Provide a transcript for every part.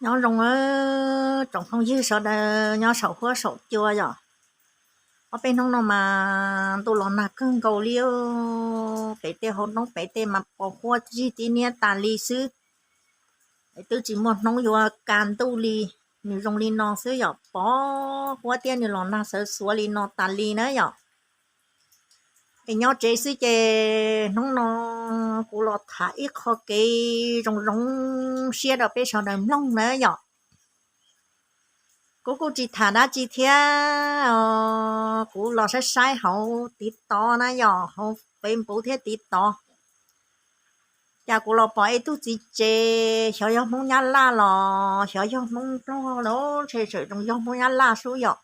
Nyob zoo tsoom phooj ywg sawv daws nyob saum huab saum cua yom. Ob peb hnub no mas ntuj los nag kawg nkaus li, pem tej hauv roob pem tej mas pos huab zig tib niab tas li xwb. Twb tsis muaj hnub yuav kaj ntuj li, nws zoo li no xwb yom, pos huab thiab nws los nag sawv xuav li no tas li na yom. Es nyob tsev xwb ces hnub no kuv los tham ib qho kev zoo zoo siab rau peb sawv daws mloog na yom. Kuv kuj tsis tham dab tsi thiab, kuv los saib saib hauv TikTok na yom, hauv Facebook thiab TikTok. Cas kuv los pom ib tug txiv tsev, xyov yog Hmoob Nyab Laj los xyov yog Hmoob Nplog los ntshe tseem zoo yog Hmoob Nyab Laj xwb yom.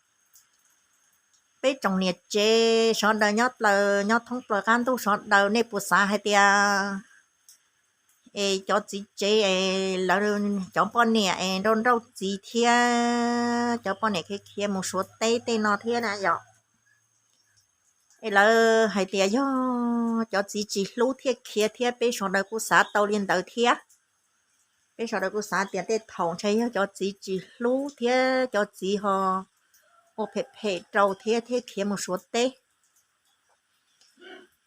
Peb tsoom niam tsev sawv daws nyob plaws nyob thoob plaws qab ntuj sawv daws, nej puas xav hais tias es cov txiv tsev es lawv cov poj niam es nrauj nrauj txiv thiab cov poj niam khiav khiav mus Suav teb tej no thiab na yom, es lawv hais tias yog cov txiv tsis hlub thiaj khiav thiab, peb sawv daws kuj xav tau li ntawd thiab. Peb sawv daws kuj xav tias tej thaum ntshe yog cov txiv tsis hlub thiab cov txiv ho ua phem phem rau thiab thiaj khiav mus Suav teb.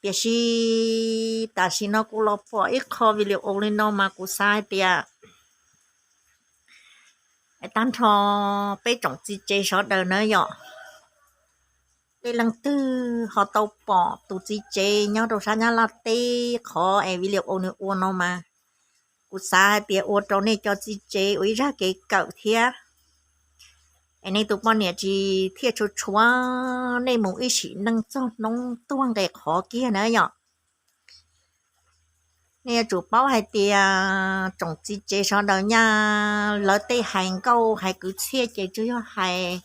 Tiam sis tam sim no kuv los pom ib qho video li no mas kuv xav hais tias tag nrho peb tsoom txiv tsev sawv daws na yom, tej leej twg ho tau pom tus txiv tsev nyob rau sab Nyab Laj teb qhov es video nws ua no mas kuv xav hais tias ua rau nej cov txiv tsev ua ib zaj kev kawm thiab, es nej tus poj niam tsis thiaj tshua tshuav nej mus ib sim neej txog hnub tuag nqe qhov kiag na yom. Nej yuav tsum paub hais tias tsoom txiv tsev sawv daws nyaj lawv tej hais nkauj hais kwv txhiaj ces tsuas yog hais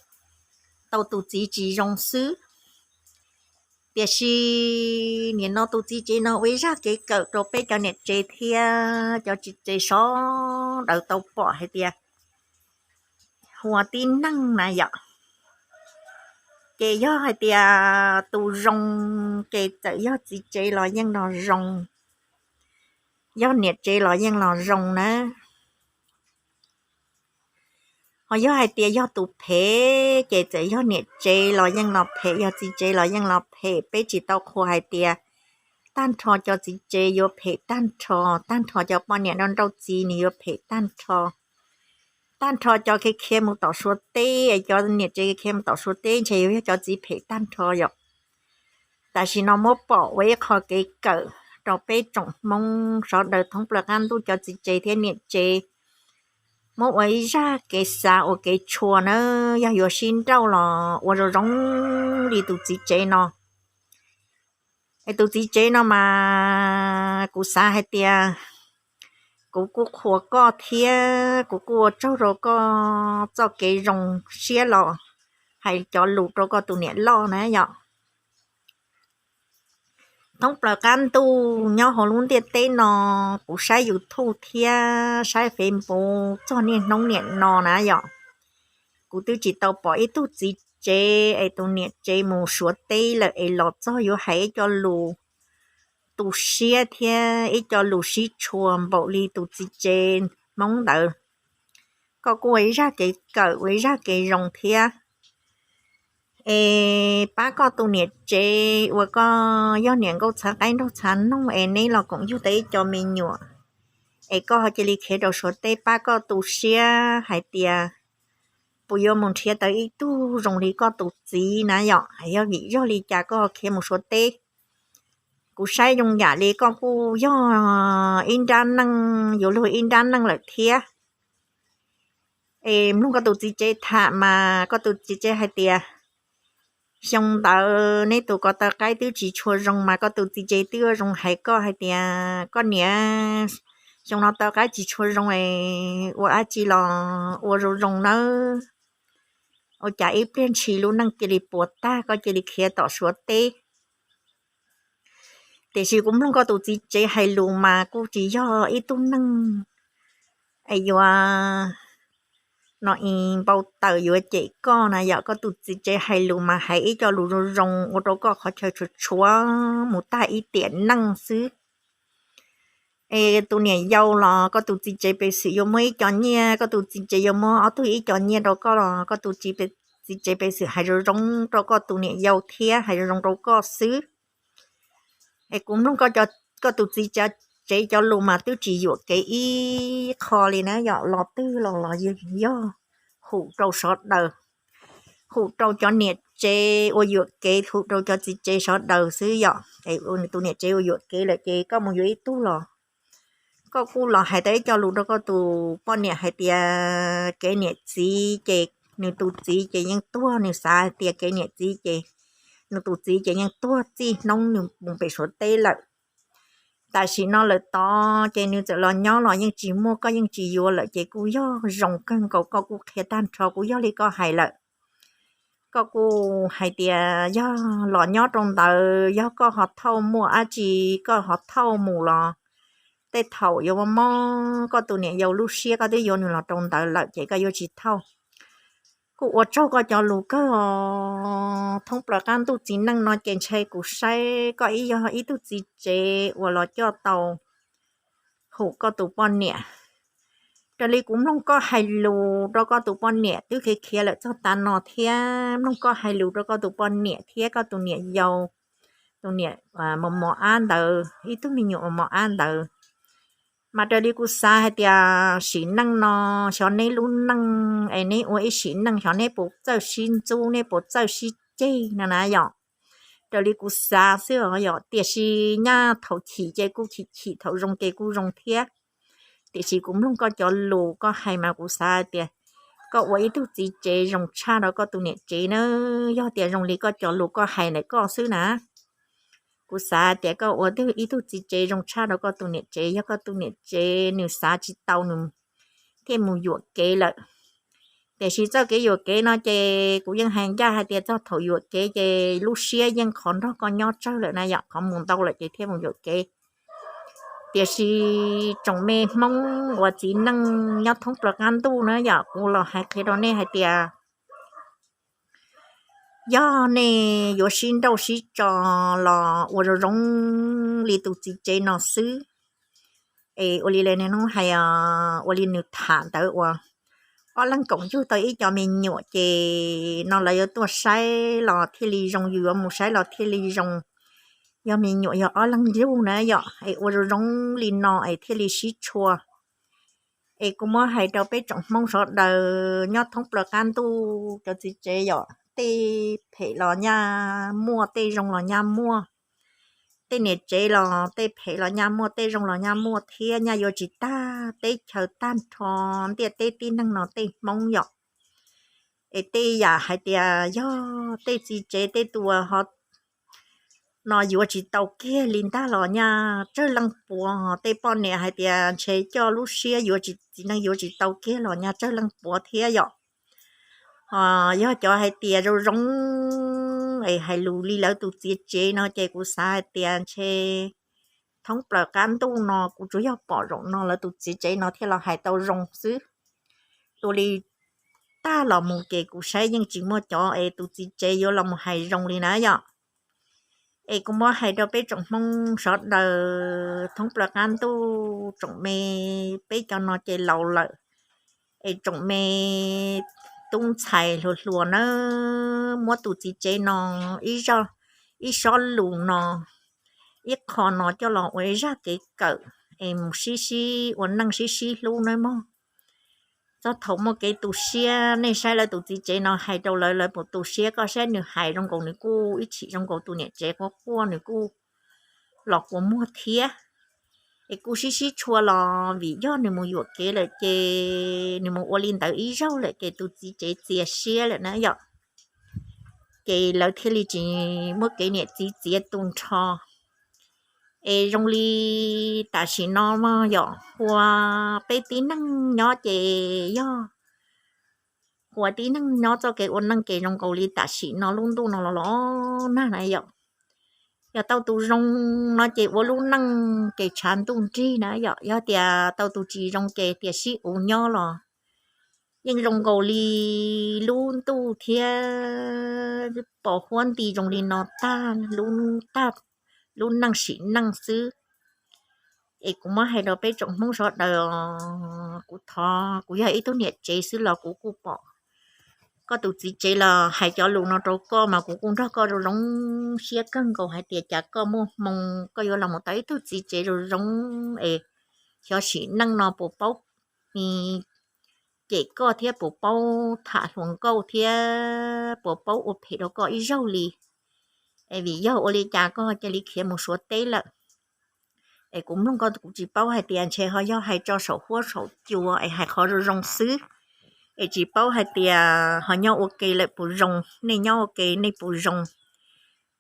tau tus txiv tsis zoo xwb. Tiam sis nim no tus txiv tsev no ua ib zaj kev kawm rau peb cov niam tsev thiab cov txiv tsev sawv daws tau pom hais tias ua tib neeg na yom, ces yog hais tias tus zoo ces txawm yog txiv tsev los yeej los zoo, yog niam tsev los yeej los zoo na. Ho yog hais tias yog tus phem ces txawm yog niam tsev los yeej los phem, yog txiv tsev los yeej los phem. Peb tsis tau qhuas hais tias tag nrho cov txiv tsev yuav phem tag nrho, tag nrho cov poj niam nrauj nrauj txiv nws yuav phem tag nrho. Tag nrho cov khiav khiav mus tom Suav teb, cov niam tsev khiav mus tom Suav teb ntshe yuav yog cov txiv phem tag nrho yom. Tam sim no muab pom ua ib qho kev kawm rau peb tsoom Hmoob sawv daws thoob plaws qab ntuj cov txiv tsev thiab niam tsev, muab ua ib zaj kev xav ua kev tshua na, yog yuav sib nrauj los ua zoo zoo li tus txiv tsev no. Es tus txiv tsev no mas kuv xav hais tias kuv kuj qhuas koj thiab kuv kuj ua tsaug rau koj txoj kev zoo siab los hais cov lus rau koj tus niam loj na yom. Thoob plaws qab ntuj nyob hauv lub ntiaj teb no, kuv saib YouTube thiab saib Facebook txog niaj hnub niam no na yom, kuv twb tsis tau pom ib tug txiv tsev es tus niam tsev mus Suav teb lawm es los txog yuav hais ib co lus tu siab thiab ib co lus sib tshua npaum li tus txiv tsev Hmoob ntawd. Koj kuj ua ib zaj kev kawm ua ib zaj kev zoo thiab. Es pab koj tus niam tsev uas koj yog niam nkauj txhav qaib nraug txhav noog es neb los koom yug tau ib co me nyuam, es koj ho cia li khiav rau Suav teb, pab koj tu siab hais tias puas yuav mus nrhiav tau ib tug zoo li koj tus txiv na yom. Yog vim yog li cas koj ho khiav mus Suav teb? Kuv saib zoo yam li koj kuj yog ib nrab neej, yuav luag ib nrab neej lawm thiab. Es mloog koj tus txiv tsev tham mas koj tus txiv tsev hais tias xyoo ntawd neb tus ko taw qaib twb tsis tshua zoo mas koj tus txiv tsev twb zoo hais koj hais tias koj niam, xyoo no taw qaib tsis tshua zoo es ua dab tsi los ua zoo zoo nawb. Ua cas ib pliag ntshis lub neej cia li puas tag koj cia li khiav tom Suav teb? Tiam sis kuv mloog koj tus txiv tsev hais lus mas kuj tsis yog ib tug neeg es yuav no es npau taws yuav cem koj na yom. Koj tus txiv tsev hais lus mas hais ib co lus zoo zoo ua rau koj qhov chaw tshuav tshuav mus tag ib tiam neej xwb. Es tus niam yau los koj tus txiv tsev pem xwm yuav muab ib co nyiaj, koj tus txiv tsev yuav muab ob tug ib co nyiaj rau koj los koj tus txiv tsev pem xwm hais zoo zoo rau koj tus niam yau thiab hais zoo zoo rau koj xwb. Es kuv mloog koj tus txiv tsev cov lus mas twb tsis yuam kev ib qho li na yom, los twg los los yog hum rau sawv daws, hum rau cov niam tsev ua yuam kev, hum rau cov txiv tsev sawv daws xwb yom. Es tus niam tsev ua yuam kev lawm ces koj mus yuav ib tug los koj kuj los hais tau ib co lus rau koj tus poj niam hais tias kev niam txiv ces nws tus txiv ces yeej tuag, nws xav hais tias kev niam txiv ces nws tus txiv ces yeej tuag txij hnub nws mus pem Suav teb lawm. Tam sim no lawm tod ces nws txawm los nyob los yeej tsis muaj, koj yeej tsis yuav lawm ces kuj yog zoo kawg nkaus, koj kuj qhia tag nrho kuj yog li koj hais lawm. Koj kuj hais tias yog los nyob rau ntawd yog koj ho thauj muaj dab tsi, koj ho thauj mus los tej thaum yuav mob koj tus niam yau lub siab, koj twb yuav nws los rau ntawd lawm ces koj yuav tsis thauj. Kuj ua tsaug koj cov lus kawg os. Thoob plaws qab ntuj txiv neej no ces ntshe kuv saib koj ib yog ib tug txiv tsev uas los coj tau hum koj tus poj niam. Raws li kuv mloog koj hais lus rau koj tus poj niam twb khiav khiav lawm txog tav no thiab mloog koj hais lus rau koj tus poj niam thiab koj tus niam yau, tus niam mos mos ab ntawd, ib tug me nyuam mos mos ab ntawd, mas raws li kuv xav hais tias sim neej no xyov neb lub neej es neb ua ib sim neej xyov neb puas txawj sib ntxub, neb puas txawj sib ceg no na yom. Raws li kuv xav xwb os yom, tiam sis nyaj thaum chim ces kuj chim chim, thaum zoo ces kuj zoo thiab. Tiam sis kuv mloog koj cov lus koj hais mas kuv xav hais tias koj ua ib tug txiv tsev zoo tshaj rau koj tus niam tsev na. Yog tias zoo li koj cov lus koj hais ntawm koj xwb na, kuv xav tias koj ua ib tug txiv tsev zoo tshaj rau koj tus niam tsev, yog koj tus niam tsev nws xav tsis tau nws thiaj mus yuam kev lawm. Tiam sis txoj kev yuam kev no ces kuv yeej hais ncaj hais tias txog thaum yuam kev ces lub siab yeej qhov nrog koj nyob tsawg lawm na yom, qhov mus ntau lawm ces thiaj mus yuam kev. Tiam sis tsoom me Hmoob uas txiv neej nyob thoob plaws qab ntuj na yom, kuv los hais qhia rau nej hais tias yog nej yuav sib nrauj sib tso los ua zoo zoo li tus txiv tsev no xwb. Es ua li hnub hais ua li nws tham ntawd uas ob leeg koom yug tau ib co me nyuam ces no lawv yuav tuaj saib los thiaj li zoo, yus yuav mus saib los thiaj li zoo. Yog me nyuam yog ob leeg yug na yom, es ua zoo zoo li no es thiaj li sib tshua. Es kuv muab hais rau peb tsoom Hmoob sawv daws nyob thoob plaws qab ntuj cov txiv tsev yom, tej phem los nyaj muaj, tej zoo los nyaj muaj. Tej niam tsev los tej phem los nyaj muaj, tej zoo los nyaj muaj thiab, nyaj yuav tsis tag teb chaws tag nrho ntiaj teb tib neeg no tej Hmoob yom. Es tej yam hais tias yog tej txiv tsev tej tus ho no yuav tsis tau kiag li ntag los nyaj tsawg leej puav. Tej poj niam hais tias ntshe coj lub siab yuav tsis, txiv neej yuav tsis tau kiag los nyaj tsawg leej puav thiab yom. Yog cov hais tias zoo zoo es hais lus li lawv tus txiv tsev no ces kuv xav hais tias ntshe thoob plaws qab ntuj no kuv tsuas yog pom zaum no lawv tus txiv tsev no thiaj los hais tau zoo xwb. Ua li tag los mus ces kuv saib yeej tsis muaj cov es tus txiv tsev yuav los mus hais zoo li na yom. Es kuv muab hais rau peb tsoom Hmoob sawv daws thoob plaws qab ntuj, tsoom me, peb cov no ces laus lawm, es tsoom me tub ntxhais hluas hluas nawb, muab tus txiv tsev no ib zaj, ib sob lus no, ib qho no coj los ua ib zaj kev kawm es mus sib sib ua neej sib sib hlub nawb mog. Txog thaum muaj kev tu siab nej saib lawv tus txiv tsev no hais rau lawv, lawv puas tu siab? Koj saib nws hais zoo nkaus nws kuj ib txhis zoo nkaus tus niam tsev quaj quaj, nws kuj los kua muag thiab. Es kuj sib sib tshua los vim yog nws mus yuam kev lawm ces nws mus ua li ntawd ib zaug lawm ces tus txiv tsev txias siab lawm na yom. Ces lawv thiaj li tsis muaj kev niam txiv txiav tu nrho. Es zoo li tam sim no yog ua peb tib neeg nyob ces yog ua tib neeg nyob txoj kev ua neej ces zoo nkaus li tam sim no lub ntuj no los los nag na yom. Yog tau tus zoo no ces ua lub neej ces tshav ntuj nrig na yom, yog tias tau tus tsis zoo ces tias sib uv nyob los yeej zoo nkaus li lub ntuj thiab pos huab nti zoo li no tag, lub neej sim neej xwb. Es kuv muab hais rau peb tsoom Hmoob sawv daws, kuv thov kuv yog ib tug niam tsev xwb los kuv kuj pom koj tus txiv tsev los hais cov lus no rau koj mas kuv kuj nrog koj zoo zoo siab kawg nkaus hais tias cas koj muaj hmoo koj yuav los mus tau ib tug txiv tsev zoo zoo es xyov sim neej no puas paub cem koj thiab puas paub tham hluas nkauj thiab puas paub ua phem rau koj ib zaug li. Es vim yog ua li cas koj cia li khiav mus Suav teb lawm? Es kuv mloog koj kuv tsis paub hais tias ntshe ho yog hais tso saum huab saum cua es hais qhov zoo zoo xwb. Es tsis paub hais tias ho nyob ua ke lawm puas zoo, nej nyob ua ke nej puas zoo.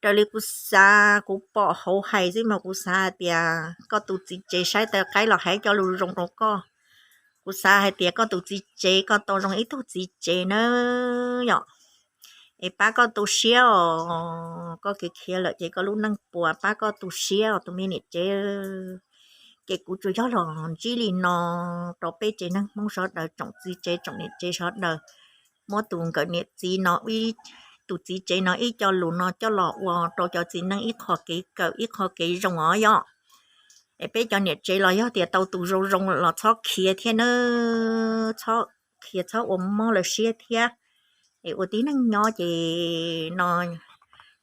Raws li kuv xav kuv pom hauv hais xwb mas kuv xav hais tias koj tus txiv tsev saib taw qaib los hais cov lus zoo rau koj. Kuv xav hais tias koj tus txiv tsev koj tau zoo ib tug txiv tsev nawb yom. Es pab koj tu siab os, koj khiav khiav lawm ces koj lub neej puas pab koj tu siab os tus me niam tsev. Ces kuv tsuas yog los ntsib li no rau peb tsev neeg Hmoob sawv daws, tsoom txiv tsev tsoom niam tsev sawv daws, muab tus nkawm niam txiv no, tus txiv tsev no ib co lus no coj los ua rau cov txiv neej ib qho kev kawm ib qho kev zoo os yom. Es peb cov niam tsev los yog tias tau tus zoo zoo los txhob khiav thiab nawb, txhob khiav txhob ua mob lawv siab thiab. Es ua tib neeg nyob ces no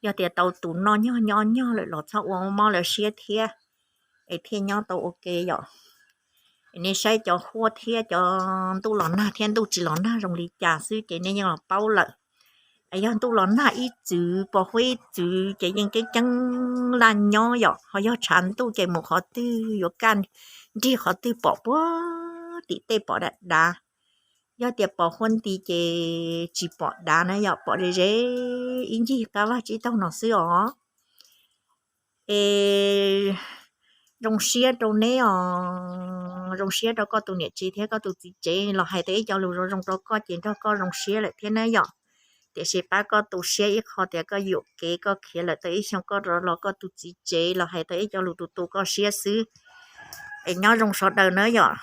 yog tias tau tus noj nyog nyob nyog lawm los txhob ua mob lawv siab thiab, es thiaj nyob tau ua ke yom. Es nej saib cov huab thiab cov ntuj los nag thiab ntuj tsis los nag zoo li cas xwb ces nej yeej los paub lawm. Es yog ntuj los nag ib txwm pos huab ib txwm ces yeej ceeb ceeb laj nyob yom, ho yog tshav ntuj ces mus qhov twg yuav kaj nrig qhov twg pom puag tim tej pom dav dav. Yog tias pos huab nti ces tsis pom dav na yom, pom ze ze ib ncig qab vaj tsib taug no xwb os. Es zoo siab rau neb os, zoo siab rau koj tus niam tsev thiab koj tus txiv tsev los hais tau ib co lus zoo zoo rau koj ces nrog koj zoo siab lawm thiab na yom. Tiam sis pab koj tu siab ib qho tias koj yuam kev koj khiav lawm tau ib xyoos koj rov los koj tus txiv tsev los hais tau ib co lus tu tu koj siab xwb. Es nyob zoo sawv daws na yom.